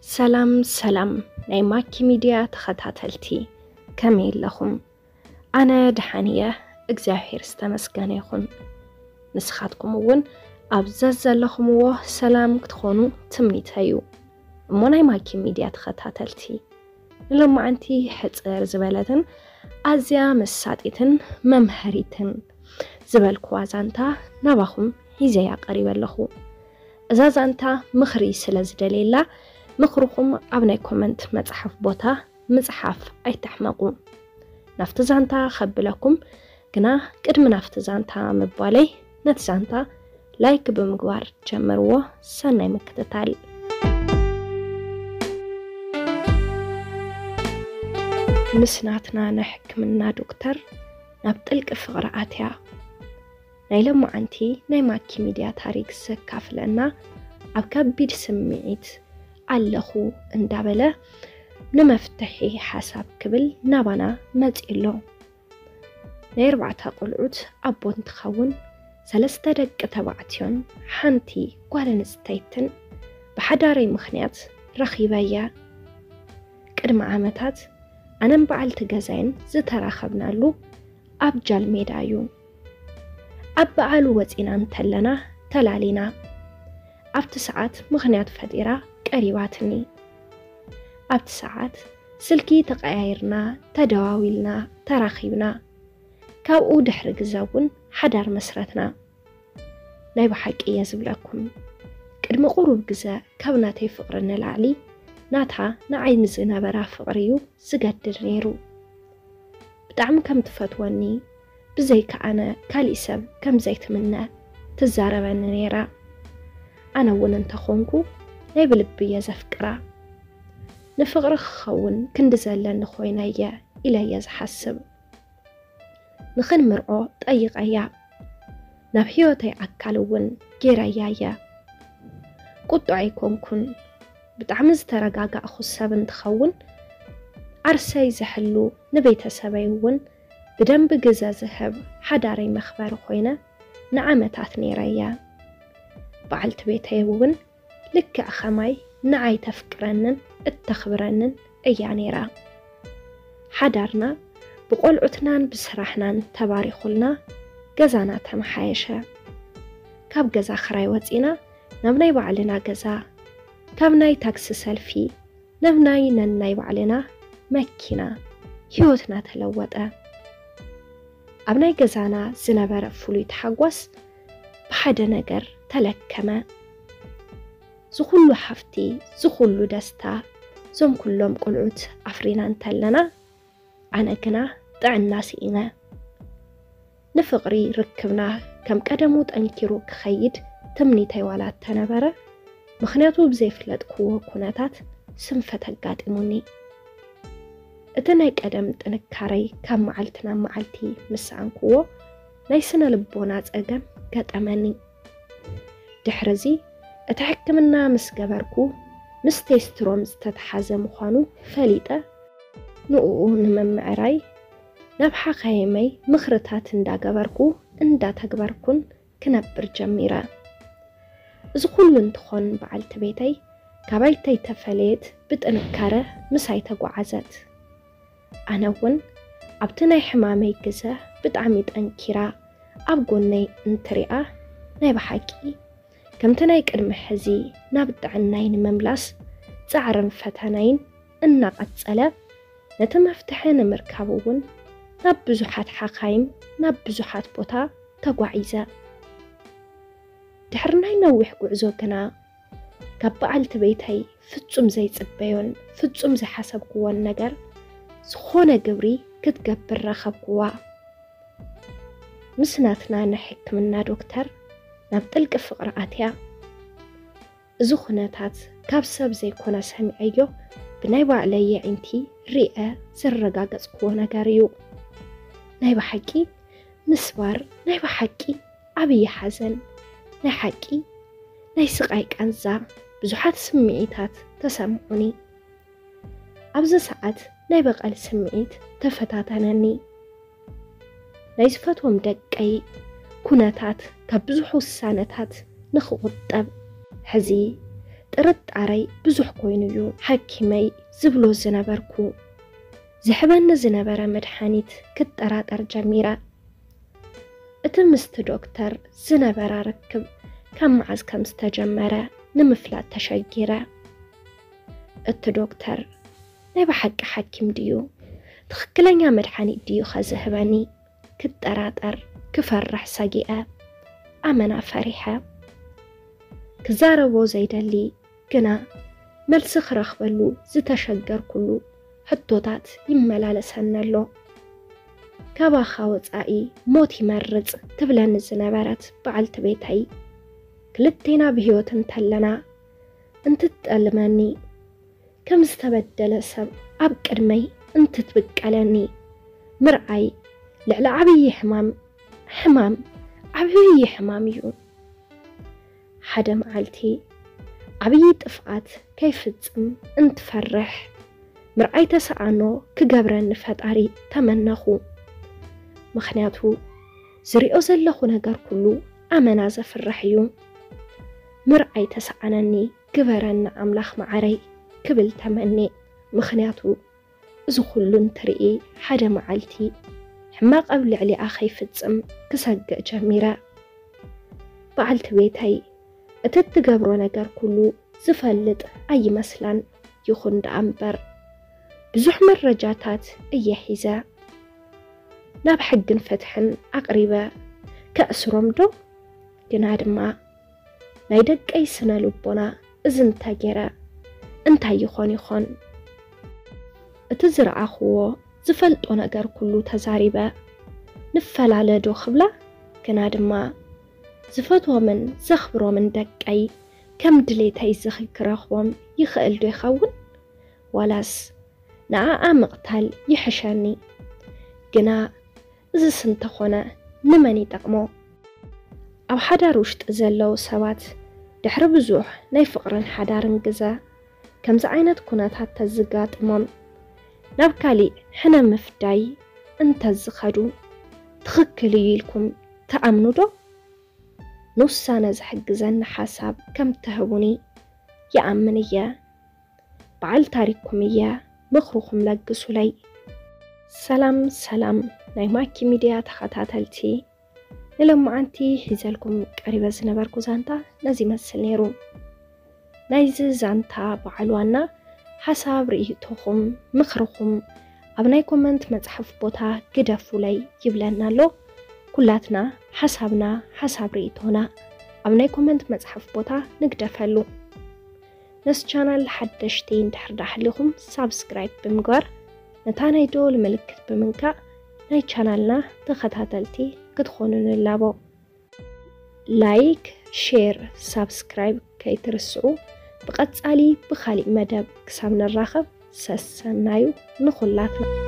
ሰላም ሰላም ናይ ማኪ ሚድያ ተኸታተልቲ፣ ከመይ ኣለኹም? ኣነ ደሓን እየ፣ እግዚኣብሔር ዝተመስገነ ይኹን። ንስኻትኩም እውን ኣብ ዘዘለኹምዎ ሰላም ክትኾኑ ትምኒተይ እዩ። እሞ ናይ ማኪ ሚድያ ተኸታተልቲ፣ ንሎማዓንቲ ሕጽር ዝበለትን ኣዝያ መሳጢትን መምሃሪትን ዝበልኩዋ ዛንታ ናባኹም ሒዘያ ቀሪበ ኣለኹ። እዛ ዛንታ ምኽሪ ስለ ዝደልየላ፣ ምኽርኹም ኣብ ናይ ኮመንት መጽሓፍ ቦታ ምጽሓፍ ኣይትሕመቑ። ናብቲ ዛንታ ከብለኩም፣ ግና ቅድሚ ናብቲ ዛንታ ምባለይ፣ ነቲ ዛንታ ላይክ ብምግባር ጀምርዎ። ሰናይ ምክትታል። ምስ ናትና ናይ ሕክምና ዶክተር ናብ ጥልቂ ፍቕሪ ኣትያ። ናይ ሎማዓንቲ ናይ ማኪ ሚድያ ታሪክ ዘካፍለና፣ ኣብ ከቢድ ስምዒት ኣለኹ እንዳበለ ንመፍትሒ ሓሳብ ክብል ናባና መጺኡ ኣሎ። ናይ ኣርባዕተ ቆልዑት ኣቦ እንትኸውን፣ ሰለስተ ደቂ ተባዕትዮን ሓንቲ ጓል ኣንስተይትን ብሓዳረይ ምኽንያት ረኺበ እየ። ቅድሚ ዓመታት ኣነን በዓልቲ ገዛይን ዝተራኸብናሉ ኣብ ጃልሜዳ እዩ። ኣብ በዓሉ ወጺና እንተለና ተላሊና። ኣብቲ ሰዓት ምኽንያት ፈጢራ ቀሪባትኒ። ኣብቲ ሰዓት ስልኪ ተቐያይርና፣ ተደዋዊልና፣ ተራኺብና። ካብኡ ድሕሪ ግዘ እውን ሓዳር መስረትና። ናይ ብሓቂ እየ ዝብለኩም፣ ቅድሚ ቁሩብ ግዘ ካብ ናተይ ፍቕሪ ንላዕሊ ናታ ንዓይ ንዝነበራ ፍቕሪ እዩ ዝገድድ ነይሩ። ብጣዕሚ ከም ትፈትወኒ፣ ብዘይካ ኣነ ካሊእ ሰብ ከም ዘይትምነ ትዛረበኒ ነይራ። ኣነ እውን እንተኾንኩ ናይ ብልቢ እየ ዘፍቅራ። ንፍቕሪ ክኸውን ክንዲ ዘለኒ ኮይነ እየ ኢለ እየ ዝሓስብ። ንኽንምርዖ ጠይቐያ። ናብ ህይወተይ ኣካል እውን ገይረያ እየ። ቁጡዕ ኣይኮንኩን። ብጣዕሚ ዝተረጋጋእኹ ሰብ እንትኸውን፣ ዓርሰይ ዝሕሉ፣ ንቤተሰበይ እውን ብደንቢ ግዘ ዝህብ፣ ሓዳረይ መኽበሪ ኮይነ ንዓመታት ነይረ እየ። በዓልቲ ቤተይ እውን ልክዕ ኸማይ ንዓይ ተፍቅረንን እተኽብረንን እያ ነይራ። ሓዳርና ብቖልዑትናን ብስራሕናን ተባሪኹልና፣ ገዛና ተመሓየሸ። ካብ ገዛ ኽራይ ወጺና ናብ ናይ ባዕልና ገዛ፣ ካብ ናይ ታክሲ ሰልፊ ናብ ናይ ነናይ ባዕልና መኪና፣ ህይወትና ተለወጠ። ኣብ ናይ ገዛና ዝነበረ ፍሉይ ተሓጓስ ብሓደ ነገር ተለከመ። ዝኹሉ ሃፍቲ፣ ዝኹሉ ደስታ፣ እዞም ኩሎም ቆልዑት ኣፍሪና እንተለና፣ ኣነ ግና ጥዕና ስኢነ። ንፍቕሪ ርክብና ከም ቀደሙ ጠንኪሩ ክኸይድ ትምኒተይ ዋላ እተነበረ፣ ምኽንያቱ ብዘይፍለጥክዎ ኩነታት ስንፈት ኣጋጢሙኒ። እቲ ናይ ቀደም ጥንካረይ ካብ መዓልቲ ናብ መዓልቲ ምስ ሰኣንክዎ፣ ናይ ስነ ልቦና ጸገም ገጠመኒ። ድሕርዚ እቲ ሕክምና ምስ ገበርኩ፣ ምስ ቴስትሮም ዝተተሓዘ ምዃኑ ፈሊጠ፣ ንዕኡ ንምምዕራይ ናብ ሓኻይመይ ምኽርታት እንዳገበርኩ እንዳተግበርኩን ክነብር ጀሚረ። እዚ ኩሉ እንትኾን በዓልቲ ቤተይ ካባይ ተይተፈለየት ብጥንካረ ምሳይ ተጓዓዘት። ኣነ እውን ኣብቲ ናይ ሕማመይ ግዘ ብጣዕሚ ጠንኪራ ኣብ ጎነይ እንትሪኣ ናይ ብሓቂ ከምቲ ናይ ቅድሚ ሕዚ ናብ ጥዕናይ ንምምላስ ጻዕርን ፈተናይን እናቐጸለ፣ ነቲ መፍትሒ ንምርካብ እውን ናብ ብዙሓት ሓኻይም ናብ ብዙሓት ቦታ ተጓዒዘ። ድሕሪ ናይ ነዊሕ ጉዕዞ ግና ካብ በዓልቲ ቤተይ ፍጹም ዘይጽበዮን ፍጹም ዘይሓሰብክዎን ነገር ዝኾነ ግብሪ ክትገብር ረኸብክዋ። ምስ ናትና ናይ ሕክምና ዶክተር ናብ ጥልቂ ፍቕሪ ኣትያ። እዚ ኩነታት ካብ ሰብ ዘይኮነ ሰሚዐዮ፣ ብናይ ባዕለይ የዒንቲ ሪአ ዘረጋገጽክዎ ነገር እዩ። ናይ ብሓቂ ምስባር፣ ናይ ብሓቂ ዓብዪ ሓዘን፣ ናይ ሓቂ ናይ ስቓይ ቃንዛ፣ ብዙሓት ስምዒታት ተሰምዑኒ። ኣብዚ ሰዓት ናይ በቐል ስምዒት ተፈታተነኒ። ናይ ዝፈትዎም ደቀይ ኩነታት ካብ ብዙሕ ውሳነታት ንኽቑጠብ፣ ሕዚ ጥርጣረይ ብዙሕ ኮይኑ እዩ ሓኪመይ ዝብሎ ዝነበርኩ። ዝሕበኒ ዝነበረ መድሓኒት ክጠራጠር ጀሚረ። እቲ ምስቲ ዶክተር ዝነበራ ርክብ ካብ መዓዝ ከም ዝተጀመረ ንምፍላጥ ተሸጊረ። እቲ ዶክተር ናይ ብሓቂ ሓኪም ድዩ? ትኽክለኛ መድሓኒት ድዩ ኸዝህበኒ? ክጠራጠር፣ ክፈርሕ ሰጊአ። ኣመና ፈሪሐ። ክዛረቦ ዘይደሊ ግና መልሲ ክረኽበሉ ዝተሸገርኩሉ ሕቶታት ይመላለሰኒ ኣሎ። ካባኻ ወጻኢ ሞት ይመርጽ ትብለኒ ዝነበረት በዓልቲ ቤተይ፣ ክልቴና ብህይወት እንተለና እንትትጠልመኒ፣ ከም ዝተበደለ ሰብ ኣብ ቅድመይ እንትትብቀለኒ ምርኣይ ልዕሊ ዓብዪ ሕማም፣ ሕማም፣ ዓብዪ ሕማም እዩ። ሓደ መዓልቲ ዓብዪ ጥፍኣት ከይፍጽም እንትፈርሕ ምርኣይ ተሰኣኖ ክገብረኒ ፈጣሪ ተመነኹ። ምኽንያቱ ዝሪኦ ዘለኹ ነገር ኩሉ ኣመና ዘፍርሕ እዩ። ምርኣይ ተሰኣነኒ ግበረኒ ኣምላኽ መዓረይ ክብል ተመኔ። ምኽንያቱ እዚ ኩሉ እንትርኢ ሓደ መዓልቲ ሕማቕ ኣብ ልዕሊኣ ከይፍጽም ክሰግእ ጀሚረ። በዓልቲ ቤተይ እቲ እትገብሮ ነገር ኩሉ ዝፈልጥ ኣይመስላን። ይኹን ደኣ እምበር ብዙሕ መረጃታት እየ ሒዘ ናብ ሕግን ፍትሕን ኣቕሪበ ከእስሮም ዶ? ግና ድማ ናይ ደቀይ ስነ ልቦና እዚ እንተገይረ እንታይ ይኾን ይኾን? እቲ ዝረኣኽዎ ዝፈልጦ ነገር ኩሉ ተዛሪበ ንፈላለ ዶ ክብላ? ግና ድማ ዝፈትዎምን ዘኽብሮምን ደቀይ ከም ድሌተይ ዝኽክረኽቦም ይኽእል ዶ ይኸውን? ዋላስ ንኣኣ ምቕታል ይሕሸኒ? ግና እዝስ እንተኾነ ንመን ይጠቕሞ? ኣብ ሓዳር ውሽጢ ዘለዉ ሰባት ድሕሪ ብዙሕ ናይ ፍቕርን ሓዳርን ግዘ ከምዚ ዓይነት ኩነታት ተዝጋጥሞም ናብ ካሊእ ሕነ ምፍዳይ እንተዝኸዱ ትኽክል እዩ ኢልኩም ትኣምኑ ዶ? ንውሳነ ዝሕግዘኒ ሓሳብ ከም ትህቡኒ ይኣምን እየ። በዓል ታሪክኩም እየ፣ ምኽርኹም ለግሱለይ። ሰላም ሰላም ናይ ማኪ ሚድያ ተኸታተልቲ፣ ንሎማዓንቲ ሒዘልኩም ቀሪበ ዝነበርኩ ዛንታ ነዚ ይመስል ነይሩ። ናይዚ ዛንታ በዓል ዋና ሓሳብ ርእይቶኹም ምኽርኹም ኣብ ናይ ኮመንት መጽሓፍ ቦታ ግደፉለይ ይብለና ኣሎ። ኩላትና ሓሳብና ሓሳብ ርእይቶና ኣብ ናይ ኮመንት መጽሓፍ ቦታ ንግደፈሉ። ነዚ ቻናል ሓደሽቲ እንድሕር ዳሕሊኹም ሳብስክራይብ ብምግባር ነታ ናይ ደወል ምልክት ብምንካእ ናይ ቻናልና ተኸታተልቲ ክትኾኑ ንላቦ። ላይክ፣ ሼር፣ ሳብስክራይብ ከይትርስዑ። ብቐጻሊ ብኻሊእ መደብ ክሳብ ንራኸብ ሰሰናዩ ንኹላትና።